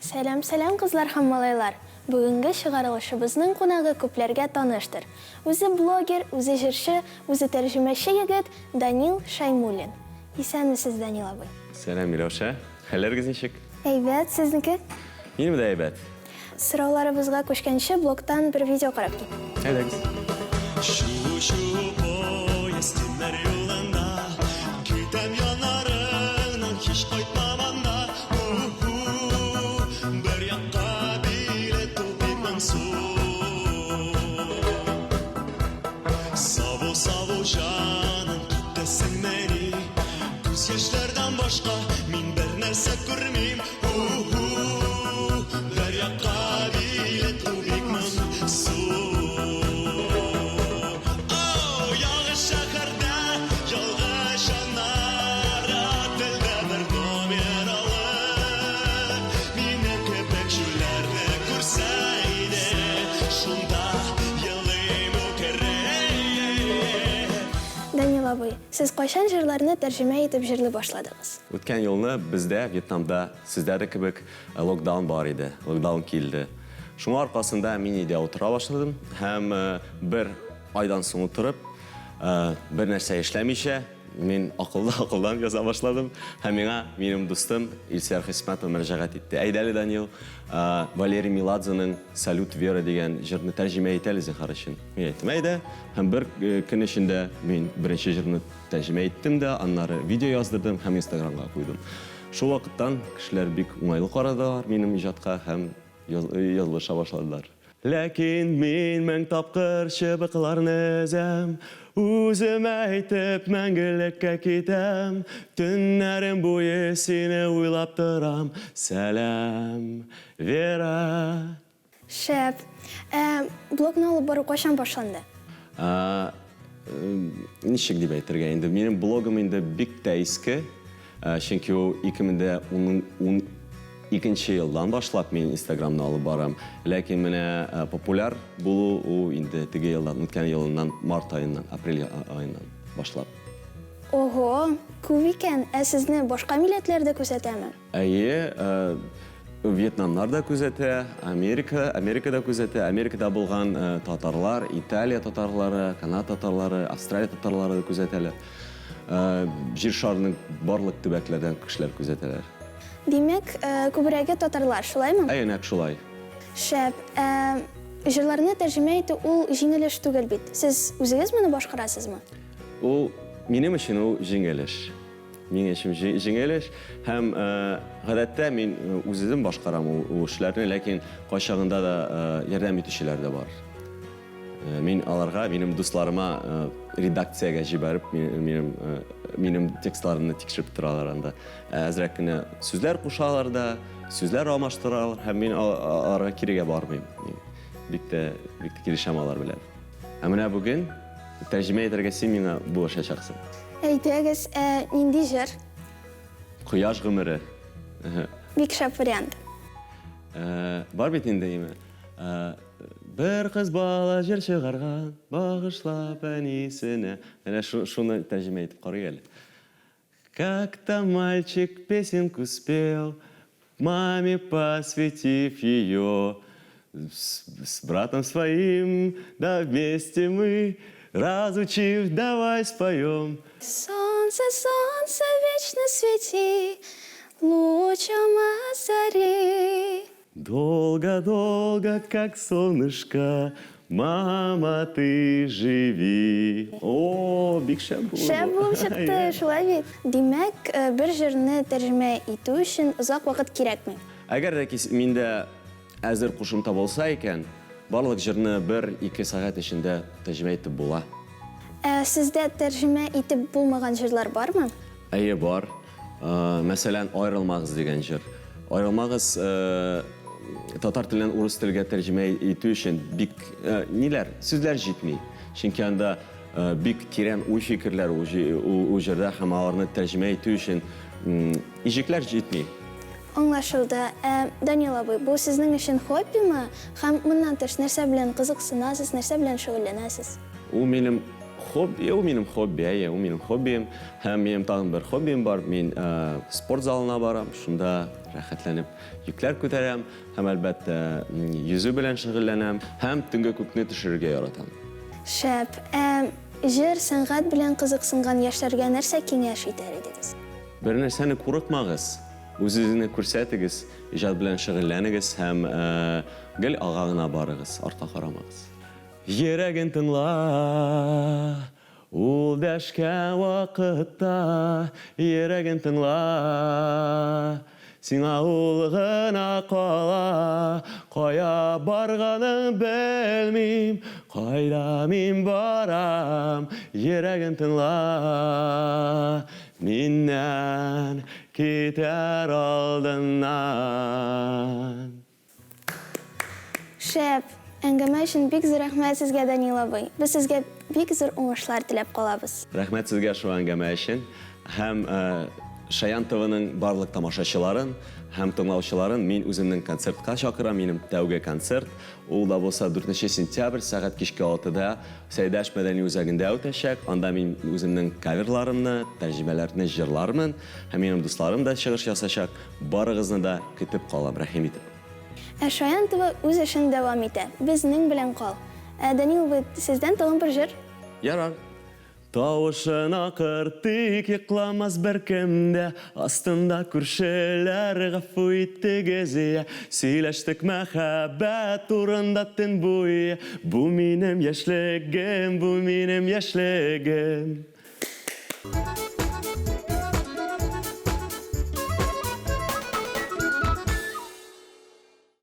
Сәлам, сәлам, кызлар һәм малайлар! Бүгенге чыгарылышыбызның кунагы күпләргә таныштыр. Үзе блогер, үзе җырчы, үзе тәрҗемәче егет Данил Шаймуллин. Исәнмесез, Данил абый. Сәлам, Миләүшә. Хәлләрегез ничек? Әйбәт, сезнеке? Минем дә әйбәт. Сорауларыбызга күчкәнче, блогтан бер видео карап кит. Әйдәгез. Шу-шу поезд тимер юлында, Китәм яннарыңнан, һич кайтмам анда. У-ху, бер якка билет ул бик моңсу. Сабу, сабу, җаным, китәсеңмени? Күз яшьләрдән башка мин бер нәрсә күрмим. У-ху, бер якка билет ул бик моңсу. Оу, ялгыз шәһәрдә ялгыз җаннар, Отельдә бер номер алып, Минем кебек җүләрне күрсә иде, Шунда елыйм үкереп. Данил абый, сез кайчан җырларны тәрҗемә итеп җырлый башладыгыз? Үткән елны бездә, Вьетнамда, сездә дә кебек, локдаун бар иде, локдаун килде. Шуңа аркасында мин өйдә утыра башладым һәм бер айдан соң утырып, бер нәрсә эшләмичә, мин акылда акылдан яза башладым һәм миңа минем дустым Илсөяр Хисмәтова мөрәҗәгать итте. Әйдә әле, Данил, Валерий Меладзеның Салют, Вера дигән җырны тәрҗемә ит әле, зинһар өчен. Мин әйттем, әйдә. Һәм бер көн эчендә мин беренче җырны Тәрҗемә иттем дә, аннары видео яздырдым һәм Инстаграмга куйдым. Шул вакыттан кешеләр бик уңайлы карадылар минем иҗатка һәм язылыша башладылар. Ләкин мин мең тапкыр чыбыкларны өзәм, Үземә әйтеп мәңгелеккә китәм, Төннәрем буе сине уйлап торам, Сәлам, Вера! Шәп. Ә блогны алып бару кайчан башланды? Ә, ничек дип әйтергә инде, минем блогым инде бик тә иске, чөнки ул 2012 елдан башлап мин Инстаграмны алып барам. Ләкин менә популяр булу ул инде теге елдан, үткән елыннан март аеннан, апрель аеннан башлап. Ого, күп икән. Ә сезне башка милләтләр дә күзәтәме? Әйе, Вьетнамнар да күзәтә, Америка, Америка да күзәтә. Америкада булган татарлар, Италия татарлары, Канада татарлары, Австралия татарлары да күзәтәләр. Җир шарының барлык төбәкләрдән кешеләр күзәтәләр. Димәк, күбрәге татарлар, шулаймы? Әйе, нәкъ шулай. Шәп. Ә җырларны тәрҗемә итү ул җиңел эш түгел бит. Сез үзегез моны башкарасызмы? Ул, минем өчен ул җиңел эш. Минем өчен җиңел эш һәм гадәттә мин үзем башкарам ул эшләрне, ләкин кайчагында да ярдәм итүчеләр дә бар. Мин аларга, минем дусларыма редакциягә җибәреп, минем минем текстларымны тикшереп торалар анда. Әзрәк кенә сүзләр кушалар да, сүзләр алмаштыралар һәм мин аларга кирегә бармыйм. Бик тә бик тә килешәм алар белән. Ә менә бүген тәрҗемә итәргә син миңа булышачаксың. Әйдәгез, ә нинди җыр? Кояш гомере. Бик шәп вариант. Бар бит инде име. Бер кыз бала җыр чыгарган, багышлап әнисенә. Менә шуны тәрҗемә итеп карыйк әле. Как-то мальчик песенку спел, маме посвятив ее. С, с братом своим, да вместе мы, разучив, давай споем. Солнце, солнце, вечно свети, лучом озари. Долго-долго, как солнышко, мама, ты живи. О, бик шәп булды. Шәп булып чыкты, шулай бит? Димәк, бер җырны тәрҗемә итү өчен озак вакыт кирәкми. Әгәр дә ки миндә әзер кушымта булса икән, барлык җырны бер-ике сәгать эчендә тәрҗемә итеп була. Ә сездә тәрҗемә итеп булмаган җырлар бармы? Әйе, бар. Мәсәлән, Аерылмагыз дигән җыр. Аерылмагыз татар теленнән урыс телгә тәрҗемә итү өчен бик ниләр, сүзләр җитми. Чөнки анда бик тирән уй-фикерләр ул җырда һәм аларны тәрҗемә итү өчен иҗекләр җитми. Аңлашылды. Ә, Данил абый, бу сезнең өчен хоббимы? Һәм моннан тыш нәрсә белән кызыксынасыз, нәрсә белән шөгыльләнәсез? Ул минем. Хобби, ул минем хобби, әйе, ул минем хоббием. Һәм минем тагын бер хоббием бар. Мин спорт залына барам, шунда рәхәтләнеп йөкләр күтәрәм һәм, әлбәттә, йөзү белән шөгыльләнәм һәм төнге күкне төшерергә яратам. Шәп. Ә җыр, сәнгать белән кызыксынган яшьләргә нәрсә киңәш итәр идегез? Бер нәрсәне курыкмагыз, үз-үзегезне күрсәтегез, иҗат белән шөгыльләнегез һәм гел алга гына барыгыз, артка карамагыз. Йөрәген тыңла, ул дәшкән вакытта, Йөрәген тыңла, сиңа ул гына кала. Кая барганың белмим, кайда мин барам, Йөрәген тыңла, миннән китәр алдыннан. Шәп! Әңгәмә өчен бик зур рәхмәт сезгә, Данил абый. Без сезгә бик зур уңышлар теләп калабыз. Рәхмәт сезгә шул әңгәмә өчен һәм Шаян ТВның барлык тамашачыларын һәм тыңлаучыларын мин үземнең концертка чакырам, минем тәүге концерт, ул да булса дүртенче сентябрь сәгать кичке алтыда Сәйдәш мәдәни үзәгендә үтәчәк, анда мин үземнең каверларымны, тәрҗемәләрне җырлармын һәм минем дусларым да чыгыш ясачак, барыгызны да көтеп калам, рәхим итеп. Ә Шаян ТВ үз эшен дәвам итә. Безнең белән кал. Ә Данил абый, сездән тагын бер җыр. Ярар. Тавышын акыртыйк, йокламас беркем дә, Астында күршеләр, гафу итегез, я. Сөйләштек мәхәббәт турында төн буе, Бу минем яшьлегем, бу минем яшьлегем.